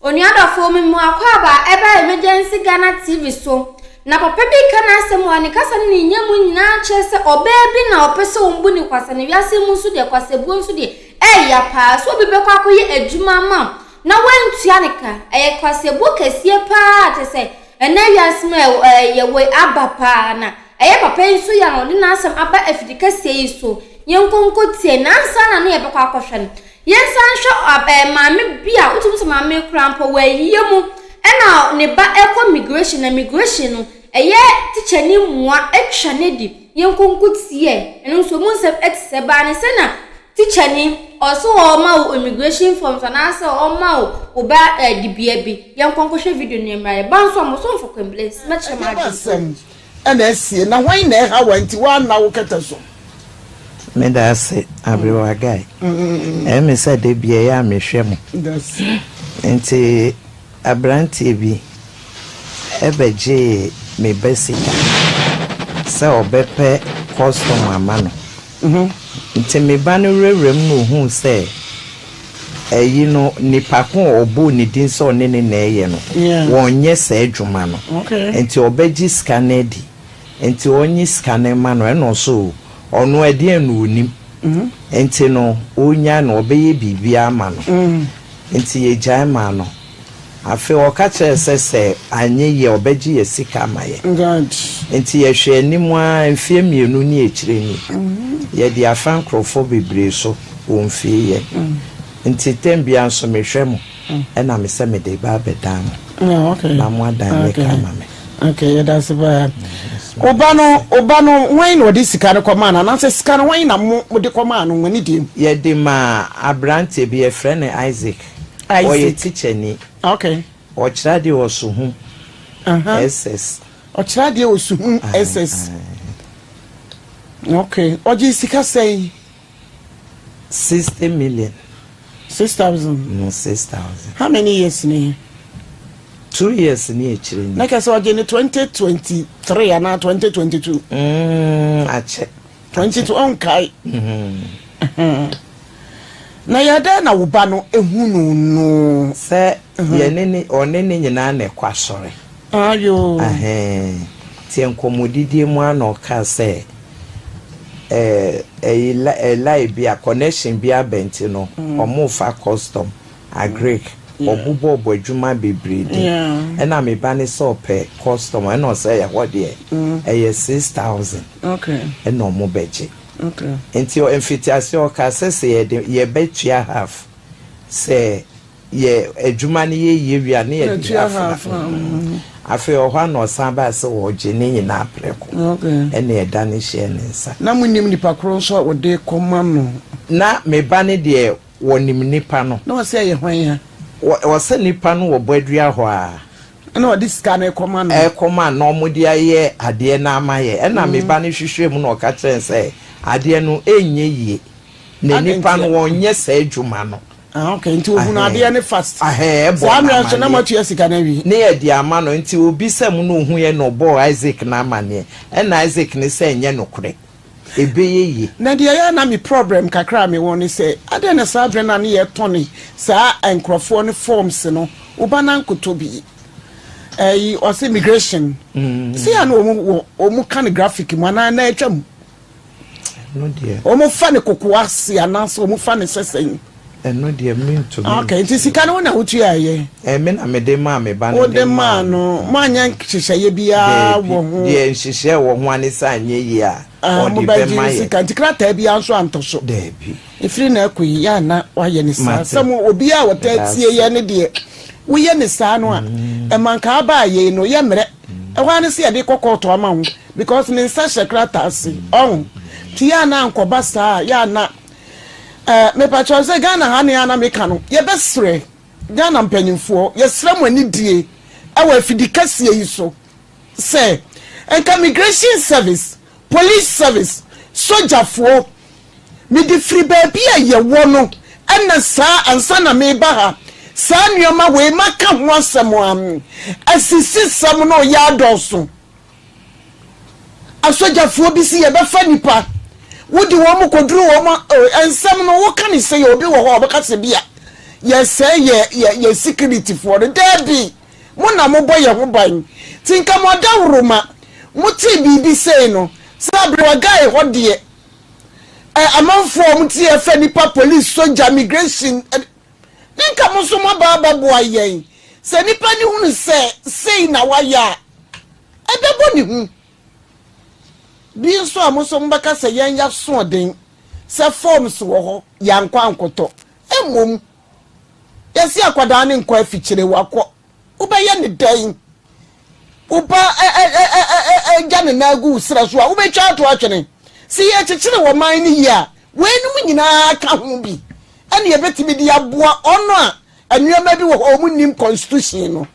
Onua dɔfo, me mu akwaaba a ɛba Emergency Ghana TV so, na papa bi reka n'asɛm wɔ ne kasa ne ne nyamu nyinaa kyerɛ sɛ ɔbaa bi na ɔpɛ sɛ ɔmbu ne kwasa na wiase mu nso deɛ kwasabuo nso deɛ ɛɛya paa sɛ obi bɛkɔ akɔyɛ adwuma ama wo na woantua ne ka ɛyɛ kwasabuo kɛseɛ paa kyerɛ sɛ ɛnɛ wiase mu a yɛwɔ yi aba paa na ɛyɛ papa yi nso yɛ na ɔde n'asɛm aba afidi kɛseɛ yi so yɛnkɔ nkɔtie na ansa na ne yɛbɛkɔ akɔhwɛ no Yɛnsan nhwɛ ɛɛ maame bi a wotumi sɛ maame koraa mpo wɔ mu ɛna ne ba ɛkɔ migration na migration no ɛyɛ tikyani mmoa atwa ne di yɛnkɔ nko tie ɛno nso mu nsɛm ɛte sɛ baa ne sɛ na tikyani ɔso ɔma wo immigration forms anaasɛ ɔma wo wo ba ɛɛ dibea bi yɛnkɔ nkɔhwɛ video no mmra yɛ ba nso a mo so mfo kwembles mɛkyerɛ mo adwene. Ɛna asie na hwan na ɛha wa nti woanna wo kɛtɛ so. Meda ase aberewa guy. Ɛyɛ me sɛ da bi ɛyɛ a mehwɛ mo. Nti aberanteɛ bi ɛbɛgyee me ba sika sɛ ɔbɛpɛ custom ama no. Nti me ba no wurawura mu na ohuu sɛ ɛyi no nipa ko a ɔbɔɔ ne din sɛ ɔne ne na ɛyɛ no wɔnyɛ saa adwuma no. Nti ɔbɛgye sika no adi. Nti ɔnye sika no ma no ɛna ɔso ɔno ɛdeɛn na onim. Nti no ɔnya no ɔbɛyɛ biribiara ama no. Nti yɛgyae maa no. Afei ɔka kyerɛ sɛ sɛ anyɛ yie a ɔbɛgye yɛ sika ama yɛ. Nti yɛhwɛ anim a mfeɛ 2 ne akyire ni. Yɛde afa nkurɔfoɔ bebree so wɔ mfie yɛ. Nti tɛm biara nso mehwɛ mo ɛna me sɛ mede ba abɛdan mo. Na mo adan me ka ama me. Okay, yɛda ase paa. Ɔba no, ɔba no, hwan na ɔde sika no kɔmaa no anaasɛ sika no hwan na mo mode kɔmaa no mo ani deɛ mu? Yɛde maa aberanteɛ bi yɛfrɛ no Isaac. Ɔyɛ tikyani. Okay. Ɔkyerɛ adeɛ wɔ Suhum SS. Ɔkyerɛ adeɛ wɔ Suhum SS. Okay. Ɔgye sika sɛn? 60 million. 6,000. No, 6,000. How many years ni? 2 years ni akyire ni. Na kɛ sɛ ɔgye ne 2023 anaa 2022? Akyɛ. 22 ɔnkae. Na yɛdɛn na wo ba no ehu no no? Sɛ yɛne ne ɔne ne nyinaa na ɛkɔ asɔre. Ayo. Tie nkɔmmɔdidie mu a na ɔka sɛ ɛyi line bi a connection bi aba nti no ɔmo fa custom agric ɔbobɔ ɔbɔ adwuma bebree di ɛna me ba ne sɛ ɔpɛ custom ɛna ɔsɛ ɛyɛ hɔ deɛ ɛyɛ 6,000 ɛna ɔmo bɛgye. Nti mfitiase ɔka sɛ sɛ yɛde yɛbɛtua half sɛ yɛ adwuma no yɛ yie wie a ne yɛde half na afei ɔhɔ a na ɔsan baa sɛ wɔgye ne nyinaa prɛko ɛna ɛda ne hyɛ ne nsa. Na mo nim nipa koro nso a wɔde kɔma no? Na me ba ne deɛ wɔnim nipa no. Na wɔsɛ ɛyɛ hwan ya? Wɔsɛ nipa no wɔ bɔdua hɔ a. Ɛna wɔde sika no ɛkɔma no. Ɛkɔma na wɔde ayɛ adeɛ no ama yɛ ɛna me ba no hwehwɛ mu na ɔka kyerɛ sɛ adeɛ no ɛnyɛ yie na nipa no wɔnyɛ saa adwuma no. Ah, okay, nti ohun adeɛ ne fast. Ɛbɔ saa mmerɛ nso na moatua sika no awie. Ne yɛ de ama no nti obi sɛ mu na ohun yɛ na ɔbɔɔ Isaac n'amaneɛ ɛna Isaac ne sɛ ɛnyɛ nokorɛ ebɛyɛ yie. Na deɛ ɛyɛ na me problem kakra a mewɔ ne sɛ adɛn na saa berɛ no a ne yɛtɔne saa nkurɔfoɔ no forms no woba na nkotɔ bi ɛyi ɔsɛ immigration si a na wɔn wɔ wɔn ka ne graphic mu anaa na atwa mu wɔn fa ne koko ase anaasɛ wɔn fa ne sɛsɛn. Ɛno deɛ mentumi. Okay, nti sika no wo na wotua yɛ? Ɛmi na mede maa me ba no. Wode maa no, mo anyɛ nhyehyɛeɛ biara wɔ ho? Deɛ nhyehyɛe wɔ ho ane sɛ anyɛ yie a ɔde bɛma yɛ. Sika nti krataa biara nso antɔ so? Daabi. Ɛfiri na ɛkɔ yi yɛ ana wayɛ ne saa sɛ mo obiara a wɔtaa tie yɛ ne deɛ woyɛ ne saa no a ɛma nka aba a yei no yɛ mmerɛ ɛhɔ ara ne sɛ yɛde kɔ kɔɔto ama wo because ne nsa hyɛ krataa ase ɔho nti yɛ ana nkɔba saa yɛ ana mepakyɛw sɛ Ghana ha ne ana meka no yɛbɛsrɛ Ghana mpanyimfoɔ yɛsrɛ mo anidie ɛwɔ afidi kɛseɛ yi so sɛ nka immigration service, police service, sogyafoɔ mede firi baabi a yɛwɔ no ɛna saa ansa na meba ha saa nneɛma wei maka ho asɛm a asisi sɛm no yɛ adɔɔso. Asogyafoɔ bi si yɛbɛfa nipa wode wɔn mu kɔduru wɔn nsɛm no woka ne sɛ yɛ obi wɔ hɔ a ɔbɛka sɛ bi a yɛsɛe yɛ yɛ yɛ security foɔ no. Daabi! Mo na mobɔ yɛn ho ban. Nti nka mo adaworoma, motee biribi sei no, sɛ aberewa guy hɔ deɛ, ɛ amanfoɔ a wɔte yɛ fɛ nipa, police, soldier, immigration, ɛ ne nka mo nso moaba abɛboa yɛn. Sɛ nipa no hunu sɛ sei na wayɛ a, ɛbɛbɔ ne hu. Bi nso a mo nso mobɛka sɛ yɛn yɛasoɔden sɛ forms wɔ hɔ, yɛankɔ ankɔtɔ. Mmom, yɛse akwadaa no nkɔ afikyire, wakɔ. Wobɛyɛ no dɛn? Wo ba gya ne nan gu wo serɛ so a, wobɛtwa ato atwene? Sɛ yɛrekyekyere ɔman no yie a, weinom nyinaa ka ho bi ɛne yɛbɛtumi de aboa ɔno a nneɛma bi wɔ hɔ a wɔn nnim constitution no.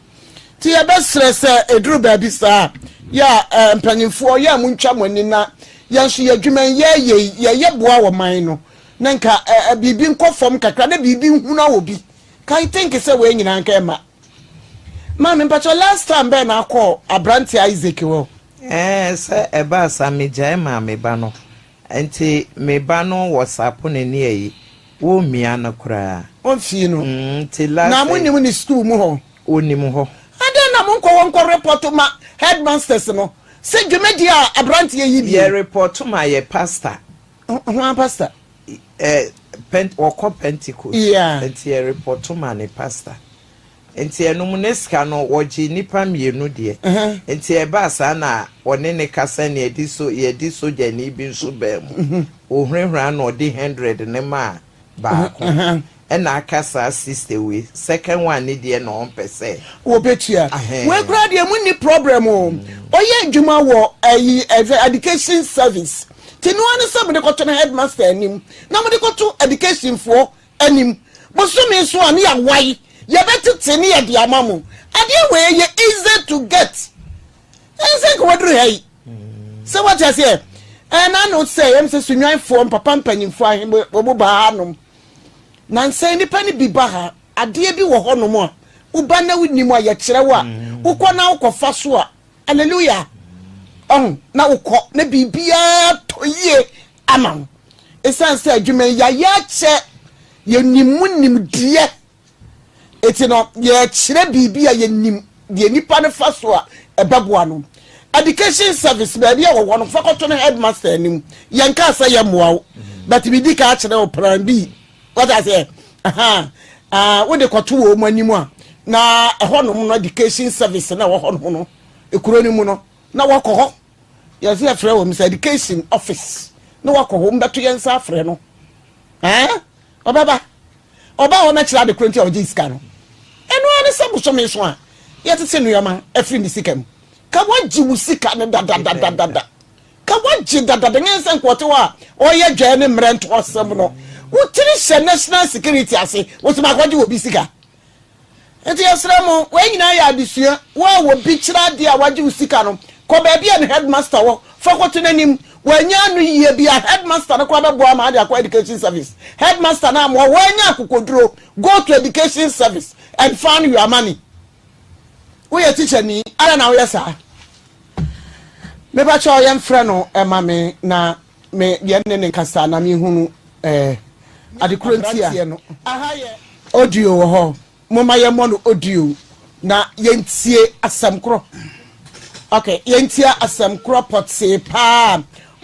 Nti yɛbɛsrɛ sɛ ɛduru baabi saa a, yɛ a mpanyinfoɔ yɛ a montwa mo ani na yɛn nso yɛ adwuma yi yɛyɛ yi, yɛyɛ boa ɔman no na nka biribi nkɔ fam kakra na biribi nhuna wɔ bi. Ka I think sɛ wei nyinaa nka ɛma. Maame mpakyɛw last time bɛn na akɔ abrante Isaac hɔ? Ɛɛ sɛ ɛbaa saa megyae maa me ba no nti me ba no wɔ sapo ne ne ayi wɔ mia no koraa. Ɔmfii no. Nti last. Na mo nim ne school mu hɔ? Ɔnim hɔ. Adɛn na mo nkɔ hɔ nkɔ report ma headmasters no sɛ dwumadie a abranteɛ yi die? Yɛ report ma yɛ pastor. Hwan pastor? Eh, pent wɔkɔ Pentecost. Yeah. Nti yɛ report ma ne pastor. Nti ɛnom ne sika no wɔgye nipa mmienu deɛ. Uh -huh. Nti ɛbaa saa na ɔne ne kasa ne yɛde so yɛde sogyani bi nso baa mu. Uh -huh. Ohurahura na ɔde hundred ne maa baako. Uh -huh. Ɛna aka saa sister wei second one ne deɛ na ɔmpɛ sɛ. Wɔbɛtua. Wei koraa deɛ mu nni problem o. Ɔyɛ adwuma wɔ ɛyi ɛfɛ education service. Ti noa ne sɛ mode kɔto no headmaster anim na mode kɔto education foɔ anim. Bosome so a ne yɛawae yɛbɛtete ne yɛde ama mo. Adeɛ wei yɛ easy to get. Ɛnsɛ nka waduru ha yi. Sɛ wate aseɛ. Ɛna no sɛ yɛm sɛ sunwanfoɔ mpapa mpanyinfoɔ ahe wɔn baa hanom. Nansa yi nnipa no bi ba ha, adeɛ bi wɔ hɔnom a, woba na wonim a, yɛkyerɛ wo a, wokɔ na wokɔfa so a, hallelujah, ɔho, na wokɔ na biribiara tɔ yie ama wo. Ɛsiane sɛ adwuma yi yɛayɛ akyɛ, yɛnim mu nimdeɛ, eti no yɛkyerɛ biribi a yɛnim deɛ nipa no fa so a ɛbɛboa no. Education service baabi a wɔwɔ no fa kɔto no headmaster anim. Yɛnkaa sɛ yɛmmoa wo, but medi ka akyerɛ wo plan B. Wate aseɛ? Aha. Ah, wode kɔto wɔ mu anim a, na ɛhɔnom no education service na ɛwɔ hɔnom no, ekuro no mu no, na wakɔ hɔ. Yɛsɛ yɛfrɛ wɔ mu sɛ education office, na wakɔ hɔ, mbɛto yɛn nsa afrɛ no. Eh? Ɔbɛba. Ɔba a ɔmɛkyerɛ ade koro nti a ɔgye sika no. Ɛno ara ne sɛ bosome so a yɛtete nneɛma afiri ne sika mu. Ka wagye wo sika no dadadadada. Ka wagye dadada nyɛ sɛ nka ɔte hɔ a ɔyɛ dwɛɛ ne mmerɛ nto asɛm no. Wo tiri hyɛ national security ase, wo sɛ makɔgye obi sika. Nti yɛsrɛ mo, wei nyinaa yɛ adesua. Wo a obi kyerɛ adeɛ a wagye wo sika no, kɔ baabi a ne headmaster wɔ, fa kɔto n'anim. Wannya ano yie bi a, headmaster no koraa bɛboa ama ade akɔ education service. Headmaster no ammoa, wannya akokoduro, go to education service and find your money. Woyɛ tikyani, adɛn na woyɛ saa? Mepakyɛw yɛmfrɛ no ma me na me yɛn ne ne nkasa na mehunu eh, ade koro nti a. Audio wɔ hɔ, momma yɛmmɔ no audio na yɛntie asɛm korɔ. Ok, yɛntie asɛm korɔ pɔtee paa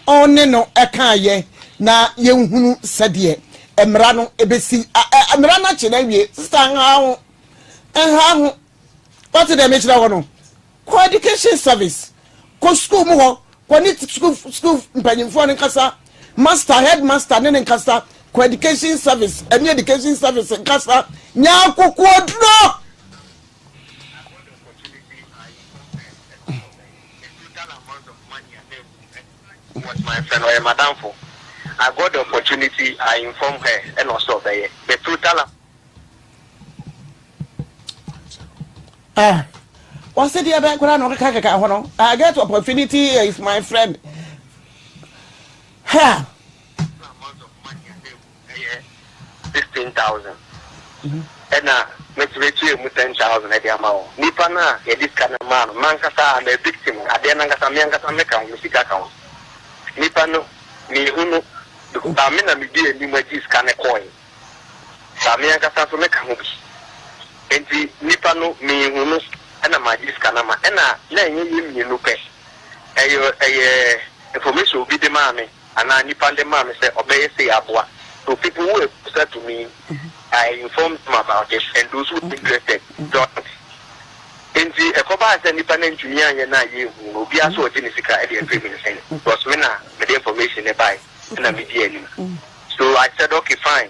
ɔne no ɛkaayɛ na yɛnhunu sɛdeɛ mmara no ɛbɛsi. Mmara no akye no awie, sista nha ho, nha ho. Wate deɛ mekyerɛ hɔ no? Kɔ education service, kɔ school mu hɔ, kɔ ne school school mpanyinfoɔ no nkasa, master, headmaster ne ne nkasa, kɔ education service, ɛne education service nkasa, nya akokoɔduro. Was my friend, ɔyɛ madamfo. I got the opportunity, I inform her, ɛna ɔsɛ ɔbɛyɛ. The total. Ah, wɔsi deɛ bɛn koraa na ɔkeka keka hɔ no. I get opportunity is my friend. Ha. 16,000 ɛna mɛtumi atua mu 10,000 ɛde ama wo nipa no a yɛde sika no maa no mankasa I'm a victim adeɛ no ankasa me ankasa meka ho me sika ka ho nipa no mehu no because me na medi anim agye sika no kɔe. But me ankasa nso meka ho bi. Enti nipa no menhu no ɛna magye sika no ama. Ɛna na ɛnyɛ yɛn mmienu pɛ. Ɛyɛ ɛyɛ information obi de maa me anaa nipa no de maa me sɛ ɔbɛyɛ sei aboa. So people who were closer to me, I informed them about it and those who were interested joined. Enti ɛkɔbaa sɛ nipa no antumi anyɛ no a yɛnhu no, obiara sɛ ɔgye ne sika de afiri me nsam because me na mede information no bae ɛna medi anim. So I said okay fine.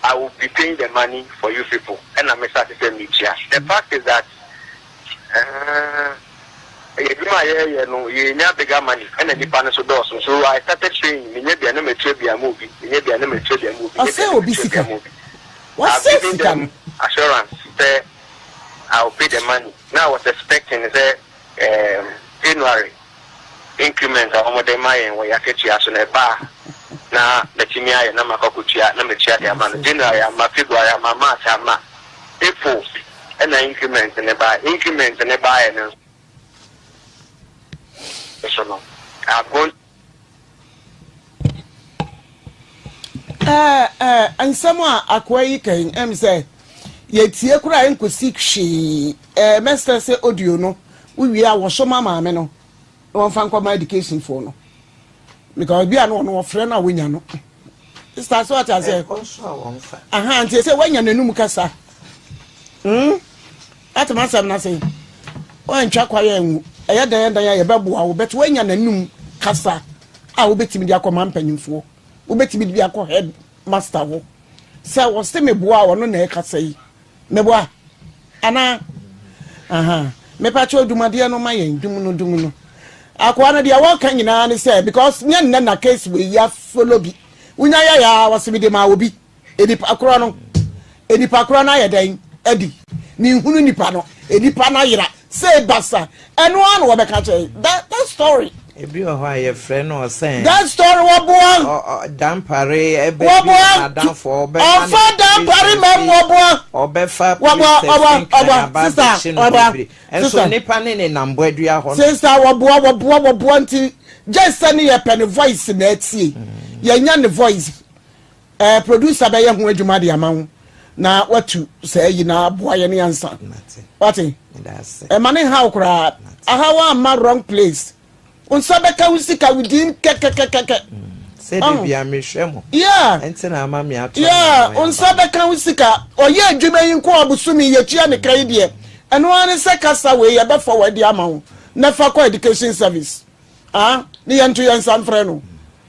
I will be paying the money for you people ɛna me start sɛ metua. The fact is that eh, adwuma a yɛyɛ no yɛnya bigger money ɛna nipa no so dɔɔso so I started paying menya bia na matua bia ma obi menya bia na matua bia ma obi menya bia Ɔsɛ na obi matua bia sika. ma obi. I've Wasɛ given sika them no. assurance sɛ I will pay the money. Now I was expecting sɛ January increment a wɔde ma yɛn wɔ yɛn akatua so no ɛba a na matumi ayɛ na makɔ akɔtua na matua de ama no. January amma, February amma, March amma, April ɛna increment no baeɛ. Increment no baeɛ no nso no, I've gone Ɛɛ ɛɛ nsɛm a akoa yi ka yi ɛm sɛ yɛtie koraa ɛnkɔsi hwee ɛɛ mɛsrɛ sɛ audio no wowie a wɔso ma maame no na wɔmfa nkɔma education foɔ no because bi a no ɔno wɔfrɛ no a wonya no sister so ate aseɛ Ɛkɔ so a wɔmfa. aha nti sɛ woanya n'anum kasa Ate m'asɛm no ase? Woantwa kwaeɛ anwu. Ɛyɛ dɛn dɛn a yɛbɛboa wo, but woanya n'anum kasa a wobɛtumi de akɔma mpanyimfoɔ. Wobɛtumi de bi akɔ head master hɔ. Sɛ wɔse meboa a ɔno na ɛkasa yi. Meboa? Anaa? Aha. Mepa kyɛw dumadeɛ no ma yɛn, dum no, dum no. Akoa no deɛ wɔka nyinaa ne sɛ, because nyɛ nnɛ na case wei yi afolo bi. Wonya yɛyɛ a wɔse mede maa obi. Nipa korɔ no, nipa korɔ no ayɛ dɛn adi? Menhunu nipa no, nipa no ayera sei basa. Ɛno ara na wɔbɛka kyerɛ that that story. Ebi wɔ hɔ a yɛfrɛ no ɔsɛn. That story wɔboa. Ɔ ɔ Dampare ɛbɛ bi Wɔboa. n'adamfo ɔbɛma ne Ɔfa Dampare mɛm wɔboa. Ɔbɛfa Wɔboa police ɔboa station kran ɔboa aba sister abɛkye no ɔboa bebree. Nso sister. nipa ne ne nam bɔadua hɔ no. Sister wɔboa wɔboa wɔboa nti gye sɛ ne yɛpɛ ne voice na atie. Yɛnya ne voice. Eh producer bɛyɛ ho adwuma de ama wo na watu saa yi na aboa yɛn ansa. Wate? Ɛma ne nhaw koraa. Ahaw amma wrong place. Wo nsa bɛka wo sika within kɛkɛkɛkɛ. Sɛ de bia mehwɛ mo. Yeah. Ɛnti na ama me ato. Yeah, wo nsa bɛka wo sika. Ɔyɛ adwuma yi nko abosome yɛtua ne ka yi deɛ. Ɛno ara ne sɛ kasa wei yɛbɛfa wɔ adi ama wo na fa kɔ education service. Ah, ne yɛnto yɛn nsa mfrɛ no.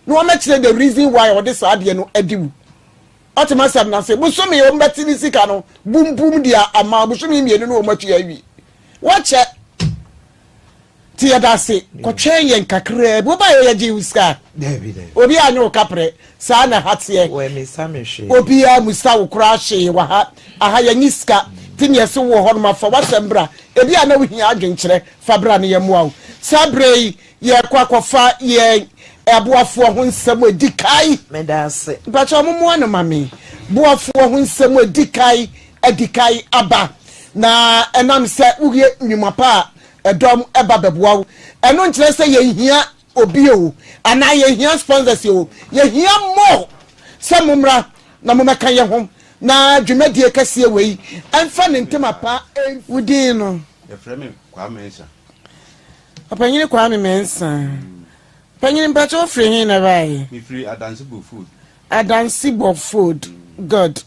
Na wɔmɛkyerɛ the reason why ɔde saa adeɛ no adi wu. Ɔte m'asɛm no ase. Bosome wɔn bɛte ne sika no bumpum de ama bosome mmienu no wɔn atua awie. Wɔkyɛ. Ti yɛda ase. Kɔtwɛn yɛn kakraa bi. Woba yɛ yɛgye wo sika. Obi anyɛ wo kaprɛ. Saa na ha teɛ. Obiara musa wo koraa hwee wɔ ha. Aha yɛnye sika. Ti ne yɛse wowɔ hɔ nom afa w'asɛm bra. Ebi a na wohia adwenkyerɛ fa bra ne yɛmmoa wo. Saa berɛ yi Yɛrekɔ akɔfa yɛn aboafoɔ ho nsɛm a ɛdi kan. Meda ase. Mpakyɛw mommoa no ma me. Boafoɔ ho nsɛm a ɛdi kan adi kan aba. Na ɛnam sɛ woyɛ nnwuma pa a, ɛdɔm ba bɛboa wo. Ɛno nkyerɛ sɛ yɛnhia obi o, anaa yɛnhia sponsors o. Yɛhia more sɛ mommra na mommɛka yɛn ho na dwumadie kɛseɛ wei mfa ne ntoma pa mfiri. Wo din no? Yɛfrɛ me Kwame Mensah. Ɔpanyini Kwame Mensah. Panyini mpakyɛ wo firi he na ɛbaeɛ? Me firi Adansi Bofod. Adansi Bofod, good.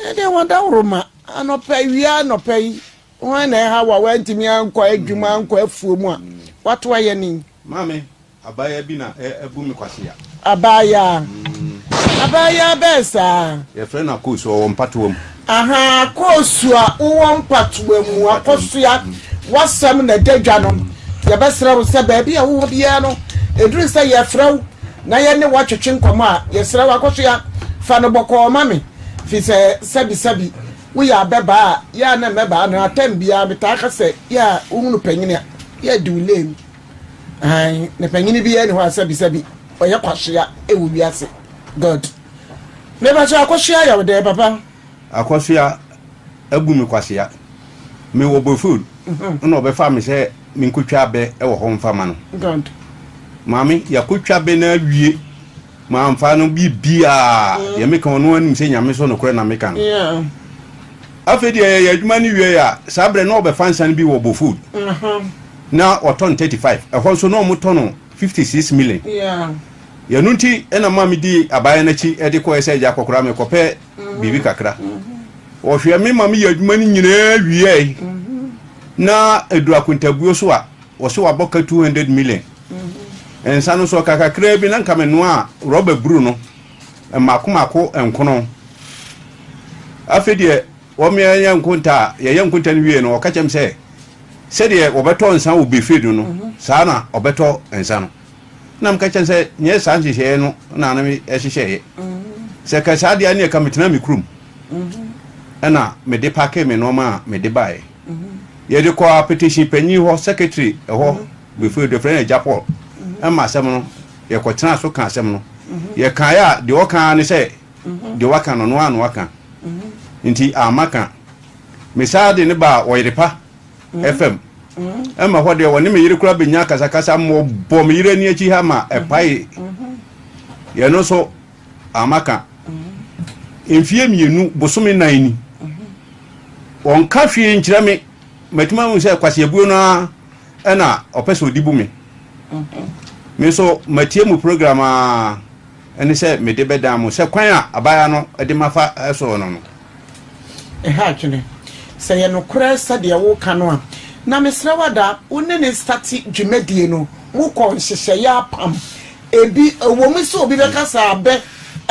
Na deɛ wɔn dawuroma anɔpa wia anɔpa yi wɔn na ɛha wa wɔantumi ankɔ adwuma ankɔ afuo mu a wato ayɛ ni. Maame, Abaayaa bi na abu me kwasea. Abaayaa? Abaayaa bɛɛ saa? Yɛfrɛ no Akoosu, ɔwɔ mpatoa mu. Ahaa, Akoosu a wowɔ mpatoa mu, Akosua, w'asɛm na ɛda dwa no. Yɛbɛsrɛ wo sɛ baabi a wowɔ biara no, ɛduru sɛ yɛfrɛ wo na yɛne wo atwetwe nkɔmmɔ a, yɛsrɛ wo Akosua, fa no bɔkɔɔ ma me, firi sɛ sɛbisɛbi, woyɛ abɛbaa a, yɛ a na mmɛbaa no, atɛm biara metaa ka sɛ, yɛ a wohunu panyini a, yɛ a di wo lane. Aane, na panyini biara nni hɔ a sɛbisɛbi ɔyɛ kwasea wɔ wiase. Good. Mepakyɛw akɔsoa yɛ wo dɛn papa? Akɔsoa abu me kwasea. Me wɔ Bofood na ɔbɛfa me sɛ menkɔtwa abɛ wɔ hɔ mfa ma no. Good. Maame, yɛakɔtwa abɛ no awie. Mamfa no biribiara. Deɛ meka ɔno anim sɛ Nyame so nokorɛ na meka no. Afei deɛ yɛyɛ adwuma no wie a, saa berɛ na ɔbɛfa nsa no bi wɔ Bofood. Na ɔtɔ no 35. Ɛhɔ nso na wɔtɔ no 56 million. Ɛno nti na ma medi abaayewa no akyi de kɔɛ sɛ agya akɔkora mekɔpɛ biribi kakra. Ɔhwɛ me ma meyɛ adwuma no nyinaa wieɛ. Na ɛduru akontabuo so a, wɔse wabɔ ka 200 million. Nsa no nso ɔka kakraa bi na nka menoaa rɔba buru no mmaako mmaako nkono. Afei deɛ wɔyɛ nkonta a, yɛyɛ nkonta no wie no, ɔka kyerɛ me sɛ sɛdeɛ wɔbɛtɔ nsa wɔ buffet no no, saa na ɔbɛtɔ nsa no. Na meka kyerɛ no sɛ nyɛ saa nhyehyɛeɛ no na na mehyehyɛeɛ. Sɛ ka saa deɛ a ne ɛka metena me kurom. Ɛna mede pake me nneɛma a mede baeɛ. Yɛde kɔɔ apetition panyin hɔ, secretary hɔ, before yɛfrɛ no Agya Paul, ɛma asɛm no, yɛkɔtenaa so ka asɛm no. Yɛkaeɛ a, deɛ ɔka ara ne sɛ, deɛ waka no, ɔno ara na waka. Nti amma ka. Mesaa de no baa Ɔyerepa FM. Ɛma hɔ deɛ, ɔne me yere koraa bɛnya akasakasa ma ɔbɔ me yere ani akyi ha ma ɛpaee. Yɛno nso, Amma ka. Mfeɛ mmienu, bosome nan ni. Ɔnka hwee nkyerɛ me. Matumi ahu sɛ kwaseabuo no ara ɛna ɔpɛ sɛ ɔdi bu me. Me nso matie mu program a ɛne sɛ mede bɛdan mo sɛ kwan a abaayewa no de mafa soɔ no no. Ɛha adwene. Sɛ ɛyɛ nokorɛ sɛdeɛ woka no a, na mesrɛ wo ada wo ne no starte dwumadie no, mokɔ nhyehyɛeɛ apam ebi, ɛwɔ mu sɛ obi bɛka sɛ abɛ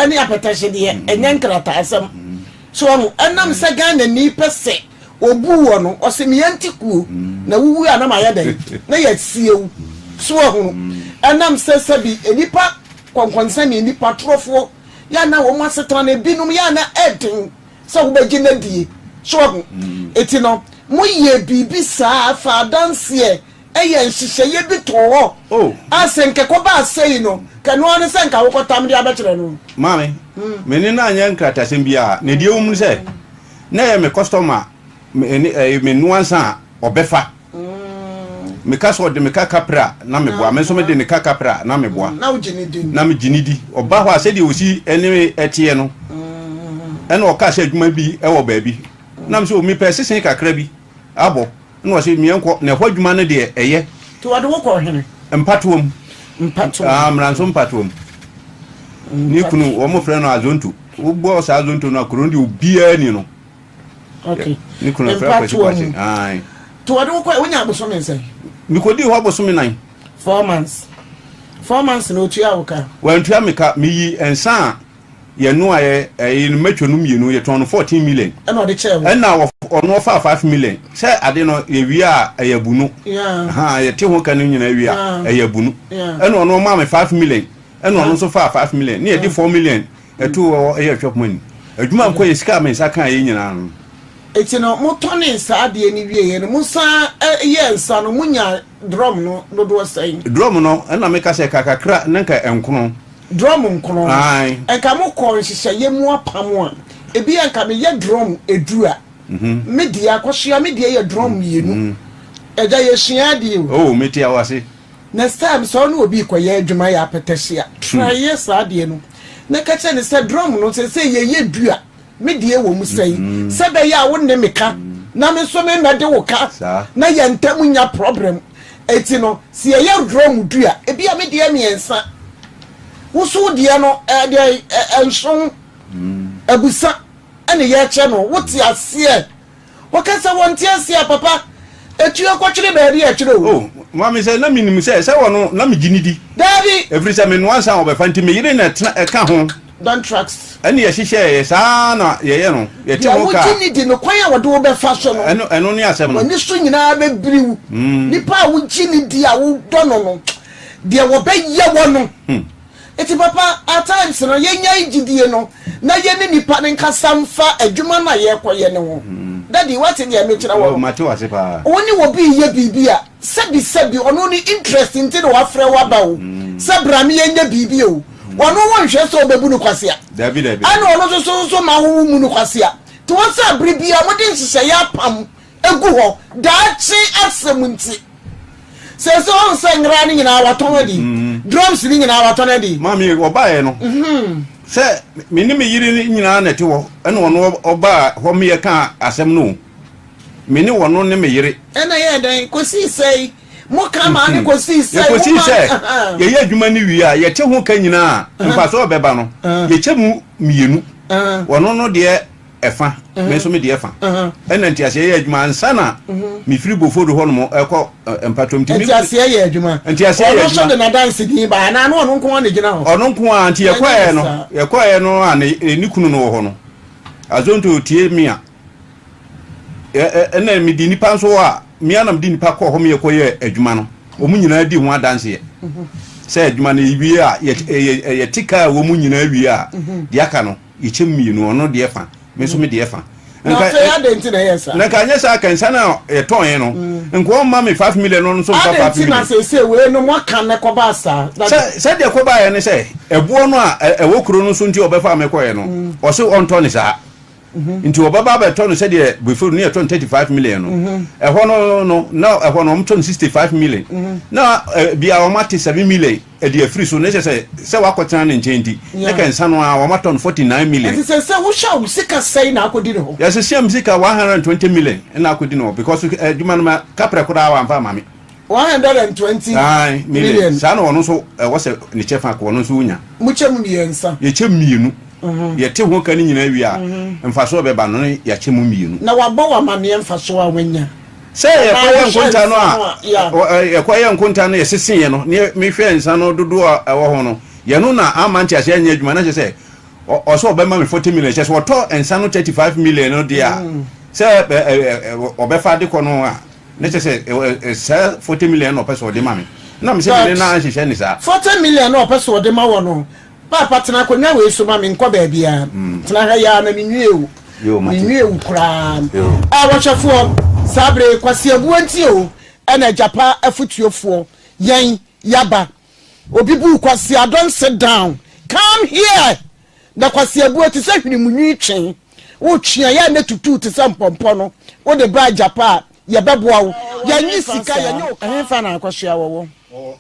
ne apɛtɛhye deɛ ɛnyɛ nkrataasɛm, so wahu, ɛnam sɛ Ghanani pɛ sɛ ɔbu woɔ no, ɔse me ante kuo, na wowu a na mayɛ dɛn, na yɛasie wo, so wahunu, ɛnam sɛ sɛbi nnipa kɔnkɔnsani, nnipa torofoɔ, yɛ a na wɔn asetena no ebinom yɛ a na ɛden sɛ wobɛgye no adie. So wahu? Eti no, moyɛɛ biribi saa fa adanseɛ yɛ nhyehyɛeɛ bi too hɔ Oh. a sɛ nka ɛkɔbaa sei no, nka ɛno ara ne sɛ nka wokɔtam de abɛkyerɛ no. Maame, me ne no anyɛ nkratasɛm biara. Na deɛ ɛwɔ mu ne sɛ, na ɛyɛ me customer, me ne, ɛyɛ me noa nsa a ɔbɛfa. Meka sɛ ɔde me ka kapra a, na meboa. Me nso mede ne ka kapra a, na meboa. Na wogye no di? Na megye no di. Ɔba hɔ a, sɛdeɛ ɔsi ne me teɛ no, ɛna ɔkaa sɛ adwuma bi wɔ baabi. Na me sɛ, o mepɛ sesen kakra bi abɔ. Ɛna ɔse meɛnkɔ, na ɛhɔ adwuma no deɛ ɛyɛ. Nti wɔde wo kɔɔ hene? Mpatoam. Mpatoam. Ah, Mmranso Mpatoam. Ne kunu, wɔfrɛ no Azonto. Wobɔ saa Azonto no a, kuro no deɛ obiara ni no. Okay. Ne kunu afra kwasi kwasi. Ayi. To wɔde wokɔ wonya abosome nsɛn? Mekɔdii hɔ abosome nan. Four months. 4 months na otua wo ka? Wantua me ka. Meyi nsa a yɛnoaeɛ ɛyi no mɛtwa no mmienu yɛtɔn no 14 million. Ɛna ɔde kyɛɛ wo? Ɛna ɔno ɔfaa 5 million. Sɛ ade no yɛwie a ɛyɛ abunu. Yeah. Ha yɛte ho ka no nyinaa wie a ɛyɛ abunu. Yeah. Ɛna ɔno ɔmaa me 5 million. Ɛna ɔno nso faa 5 million. Ne yɛde 4 million Ɛtoo hɔ yɛ shop money. Adwuma nkɔ yɛ sika a me nsa kaa yɛ nyinaa no. Eti no mo tɔnee saa adeɛ no wieɛ no mo san yɛɛ nsa no mo nyaa drum no dodoɔ sɛn? Drum no ɛna me ka sɛ ɛka kakra na nka nkono. Drum nkono no Ae. nka mo kɔɔ nhyehyɛeɛ mu apam a ebia nka me yɛ drum edu a me deɛ akɔsoa me deɛ yɛ drum mmienu agya yɛ sua adeɛ o. Oh me te wo ase. Next time sɛ wo ne obi rekɔyɛ adwuma yɛ apɛtɛhye a, try yɛ saa adeɛ no na ka kyerɛ no sɛ drum no seesei yɛyɛ du a, me deɛ wɔ mu sɛn, sɛ ɛbɛyɛ a wo nne me ka na me nso me mmɛde wo ka na yɛn ntam nnya problem. Enti no sɛ yɛyɛ drum du a, ebia me deɛ mmiɛnsa, wo nso wo deɛ no ɛdeɛ nson, abusa ɛne yɛkyɛ no, wote aseɛ? Wɔka sɛ wɔnte ase a, papa, etuo kɔtwere baabi a ɛtwere o. Oh, maame sɛ na menim sɛ sɛ wɔno na megye ne di. Daabi. Ɛfiri sɛ menoa nsa a wɔbɛfa nti me yere na ɛtena ɛka ho. Don't trust. Ɛne yɛhyehyɛeɛ saa na yɛyɛ no yɛte Deɛ ho ka. wogye ne di no kwan a wɔde wo bɛfa so no. Ɛno ɛno ne asɛm no. W'ani so nyinaa bɛbiri wo. Nipa a wogye ne di a wodɔ no no, deɛ wɔbɛyɛ wɔ no. Nti papa at times no yɛnyae gyidie no na yɛne nipa no nkasa mfa adwuma no a yɛrekɔyɛ no ho. Daddy woate deɛ mekyerɛ wo Oh, no? mate wo ase paa. Wo ne obi reyɛ biribi a, sɛbi sɛbi ɔno ne interest nti na wafrɛ wo aba o, sɛ bra me yɛnyɛ biribi o, ɔno wonhwɛ sɛ wobɛbu no kwasea. Dabi dabi. Ɛna ɔno nso so nso ma wo mmu no kwasea. Nti wɔn sɛ bere biara mode nhyehyɛeɛ apam gu hɔ, daakye asɛm nti. Sɛ sɛ ɔn sɛ nwera no nyinaa watɔn adi. Drums no nyinaa watɔn adi. Maame ɔbaeɛ no sɛ me ne me yere nyinaa na ɛte hɔ ɛna ɔno ɔbaa hɔ me yɛkaa asɛm no o. Me ne ɔno ne me yere. Ɛna ɛyɛɛ dɛn kɔsii sɛe? Mo ka maa no kɔsii sɛe? Yɛkɔsii sɛ yɛyɛ adwuma no wie a yɛte ho ka nyinaa a mfasoɔ a ɛbɛba no yɛkyɛ mu mmienu. Ɔno no deɛ ɛfa, me nso me deɛ fa. Ɛna nteaseɛ yɛ adwuma ansa na mefiri Bofodo hɔ nom ɛkɔ mpatoam. Nti Nteaseɛ yɛ adwuma. Nteaseɛ yɛ adwuma. Ɔno nso de n'adansedi ba anaa na ɔno nko ara na ɛgyina hɔ? Ɔno nko ara. Nti yɛkɔeɛ no, yɛkɔeɛ no a ne kunu no wɔ hɔ no, Azonto tie me a, ɛna mede nnipa nso a, me ara na mede nnipa kɔɔ hɔ ma yɛkɔyɛɛ adwuma no. Wɔn nyinaa di ho adanseɛ sɛ adwuma no yɛwie a, yɛte kaa wɔ mu nyinaa wie a, deɛ aka no, Yɛkyɛ mu mmienu, ɔno deɛ fa, me nso me deɛ fa. Na afei adɛn nti na ɛyɛ saa? Na nka anyɛ saa ka nsa no a yɛtɔnee no, nka ɔmma me 5 million no nso mfa 5 million. Adɛn nti na seesei wei no moaka na ɛkɔbaa saa? Sɛ, sɛdeɛ ɛkɔbaeɛ ne sɛ, ɛboɔ no a ɛwɔ kuro no so nti ɔbɛfaa me kɔeɛ no, ɔse ɔntɔ no saa. Nti ɔbɛba abɛtɔ no sɛdeɛ before no yɛtɔ no 35 million no. Ɛhɔ no no, na ɛhɔ no wɔtɔ no 65 million. Na bia wɔate 7 million. Ɛde afiri so, na kyerɛ sɛ, sɛ wakɔtena ne nkyɛn nti, na kɛ nsa no ara, wɔatɔ no 49 million. Ɛnti sɛsɛ wohwɛ a wo sika sɛn na akɔdi ne hɔ? Yɛsesea me sika 120 million na akɔdi ne hɔ because adwuma no ma kaprɛ koraa wamfa amma me. 120 Ae, million. Saa na ɔno nso ɛwɔ sɛ ne kyɛfa kɔ, ɔno nso ɔnya. Mokyɛ mu mmiɛnsa? Yɛkyɛ mu mmienu. Yɛte ho ka no nyinaa wie a, mfasoɔ a ɛbɛba no, na yɛakyɛ mu mmienu. Na wabɔ wo amaneɛ mfasoɔ a wanya? Sɛ yɛkɔyɛ nkonta no a, yɛkɔyɛ nkonta no yɛseseeɛ no, ne mehwɛɛ nsa no dodoɔ a ɛwɔ ho no, yɛno na amma nteaseɛ anyɛ adwuma, na kyerɛ sɛ ɔsɛ ɔbɛma me 40 million, kyerɛ sɛ ɔtɔ nsa no 35 million no deɛ a, sɛ ɔbɛfa de kɔ no a, na kyerɛ sɛ saa 40 million na ɔpɛ sɛ ɔde ma me, na mesɛ mene no anhyehyɛ ne saa. 40 million na ɔpɛ sɛ ɔde ma wɔ no, Paapa tena akonnwa wei so ma me nkɔ baabiara. Tena ha yi ara na menwie wo. Menwie wo koraa. Awɔhwɛfoɔ, saa bere yi Kwasi Abuo nti o, ɛna Agyapa afotuofoɔ, yɛn, yɛaba. Obi buu Kwasi a, don't sit down. Come here! Na Kwasi Abuo te sɛ hwenemunwi twe. Wotwe a, yɛ a na tutu te sɛ mpɔmpɔ no. Wode ba Agyapa a, yɛbɛboa wo. Yɛnnye sika, yɛnyɛ wo. Ɛhefa na Akɔsoa wɔ wɔ?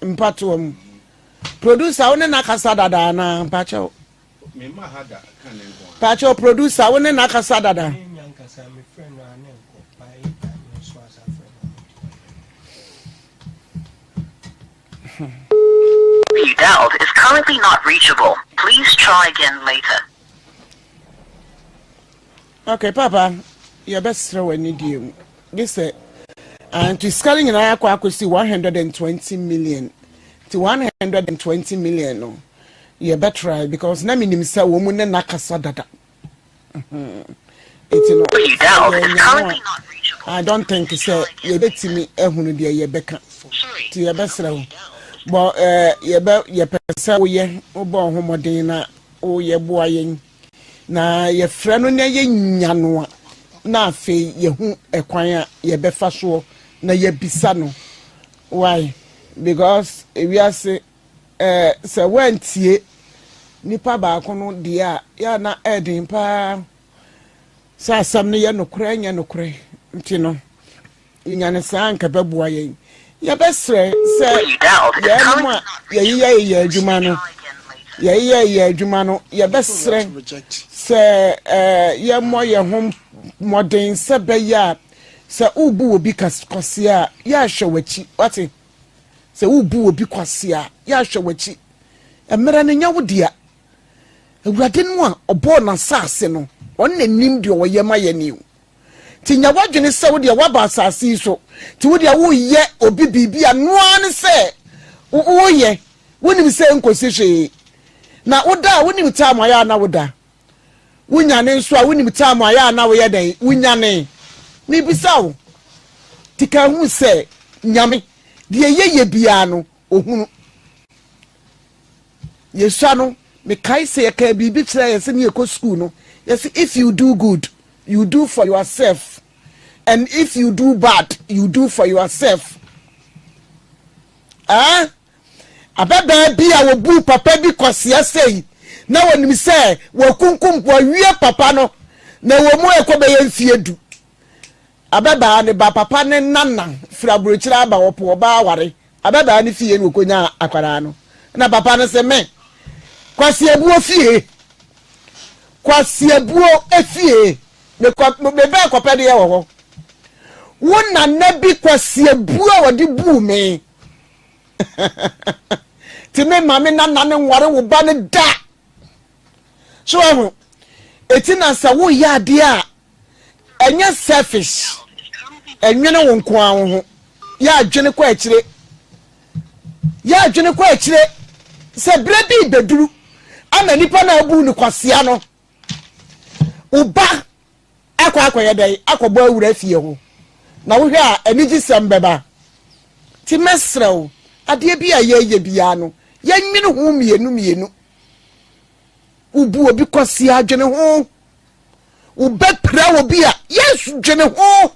Mpatoa mu. Producer wo ne no akasa dada anaa mpakyɛw. Mpakyɛw producer wo ne no akasa dada. You dialed is currently not reachable. Please try again later. Okay papa yɛbɛsrɛ wɔ anidie mu gye sɛ ah, nti sika no nyinaa akɔ akɔsi 120 million nti 120 million no yɛbɛtry because na menim sɛ wɔn mu ne n'akasa dada nti no yɛnya no a I don't think sɛ yɛbɛtumi ahunu deɛ yɛbɛka nti yɛbɛsrɛ wo bɔ ɛɛ yɛbɛ yɛpɛ sɛ woyɛ wobɔ wo ho mmɔden na woyɛ boa yɛn Na yɛfrɛ no na yɛnya no a, na afei yɛhu ɛkwan a yɛbɛfa soɔ na yɛabisa no. Why? Because ewiase eh, sɛ woantie nipa baako no deɛ a, yɛ a na ɛden paa sɛ asɛm no yɛ nokorɛ nyɛ nokorɛ nti no. Yɛnya no saa a, anka ɛbɛboa yɛn. Yɛbɛsrɛ sɛ yɛnom a yɛyeyɛyeyɛ adwuma no, yɛyeyɛyeyɛ adwuma no, yɛbɛsrɛ sɛ yɛmmɔ yɛn ho mmɔden sɛ bɛyɛ a sɛ wobu obi kwasea a, yɛahwɛ w'akyi. Wate? Sɛ wobu obi kwasea a, yɛahwɛ w'akyi. Mmerɛ no nyɛ wo dea. Awurade no a ɔbɔɔ n'asase no, ɔno na nim deɛ ɔyɛ ma yɛn o. Nti nya w'adwene sɛ wo deɛ woaba asase yi so, nti wo deɛ woreyɛ obi biribi a, noa ara ne sɛ woreyɛ, wonim sɛ ɛnkɔsi hwee. Na woda a, wonim time a ɛyɛ a na woda. Wonyane nso a, wonim time a ɛyɛ a na woyɛ dɛn, wonyane. Mebisa wo, nti ka hu sɛ Nyame, deɛ yɛyɛ biara no, ɔhunu. Yɛsua no, mekae sɛ yɛkaa biribi kyerɛɛ yɛn sɛ ne yɛkɔ sukuu no, yɛse if you do good, you do for yourself and if you do bad, you do for yourself. Ah, ababaa bi a wɔbuu papa bi kwasea sei na wɔnim sɛ wɔakunkum wɔawie papa no na wɔ mu ɛkɔ bɛyɛ mfie du. Ababaa ne ba papa ne nana firi aburokyire aba ɔpo ɔbaa aware. Ababaa no fie na ɔkɔnyaa akwadaa no. Na papa no se me, Kwasi Abuo fie, Kwasi Abuo fie, mekɔ mebɛɛ kɔpɛdeɛ wɔ hɔ. Wo nana bi Kwasi Abuo a ɔde buu me. Ti me ma me nana no nware wo ba no da. So ahu, eti na sɛ woyɛ adeɛ a Ɛnyɛ selfish. Ɛnwene wo nko ara wo ho. Yɛ adwene kɔ akyire. Yɛ adwene kɔ akyire sɛ berɛ bi rebɛduru ama nipa no a wobuu no kwasea no, wo ba akɔ akɔyɛ dɛn akɔbɔ awura fie ho. Na wohwɛ a anigyesɛm bɛba. Nti mɛsrɛ wo, adeɛ bi a yɛreyɛ biara no, yɛnwene ho mmienu mmienu. Wobu obi kwasea adwene ho. Wobɛpira obi a, yes, dwene ho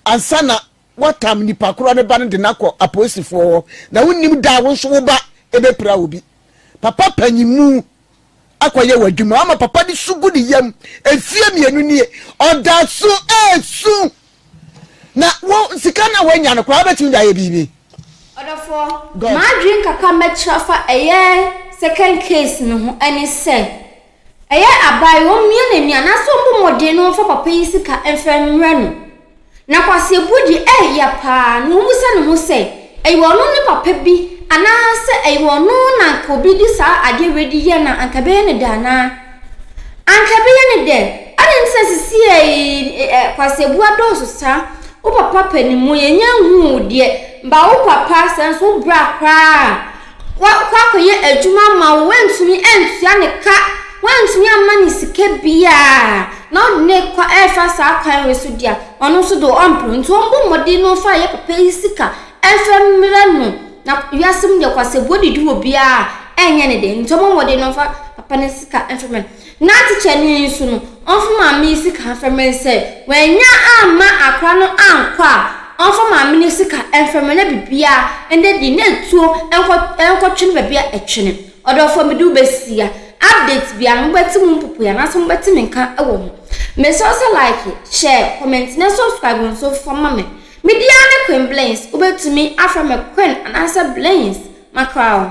ansa na woatam nipa korɔ ne ba no de no akɔ apolisifoɔ hɔ. Na wonnim da a wo nso wo ba bɛpira obi. Papa panyinmu akɔyɛ w'adwuma ama papa de su gu ne yam mfie mmienu nie, ɔda so resu. Na wo sika no a woanya no koraa wobɛtumi de ayɛ biribi. Ɔdɔfoɔ, m'adwene kakra mɛkyerɛ afa ɛyɛ second case no ho ɛne sɛ, Ɛyɛ aban, wɔmmia n'ani anaasɛ wɔmmɔ mmɔden na wɔmfa papa yi sika mfa mmrɛ no. Na kwaseɛbuo deɛ ɛyɛ ya paa na wɔmmisa ne ho sɛ, ɛyɛ ɔno ne papa bi anaasɛ ɛyɛ ɔno na anka obi de saa adeɛ wei de yɛ no a anka ɛbɛyɛ no dɛ anaa? Anka ɛbɛyɛ no dɛ. Adɛn nti na sisiei kwaseɛbuo adɔɔso saa? Wo papa pɛ ne mu, yɛnnya nhuu wo deɛ, ba wo papa sɛ nso wo bra koraa a, Wakɔ akɔyɛ adwuma ama wo, woantumi antua ne ka, woantumi amma ne sika biara, na wode no rekɔ ɛrefa saa kwan wei so deɛ a, ɔno nso de ɔmpene. Nti ɔmmɔ mmɔden na ɔmfa yɛ papa yi sika ɛmfa mmerɛ no. Na wiase mu deɛ kwasabuo didi wɔ biara a, ɛnyɛ ne dɛ. Nti ɔmmɔ mmɔden na ɔmfa papa no sika mfa mmerɛ no. Na tikyani yi nso no, ɔmfa maame yi sika mfa mmrɛ no sɛ wannya amma akora no ankɔ a, ɔmfa maame no sika mfa mmrɛ na biribiara ɛnda di na etuo nkɔ nkɔtwe no baabi a ɛtwe no. Ɔdɔfoɔ mede wo bɛsia. Update biara no mobɛte mu mpopoe anaasɛ mobɛte me nka wɔ ho. Mesrɛ wo sɛ like, share, comment na subscribe nso fa ma me. Me din ara ne Queen Blings, wobɛtumi afrɛ me Queen anaasɛ Blings. Makra wo.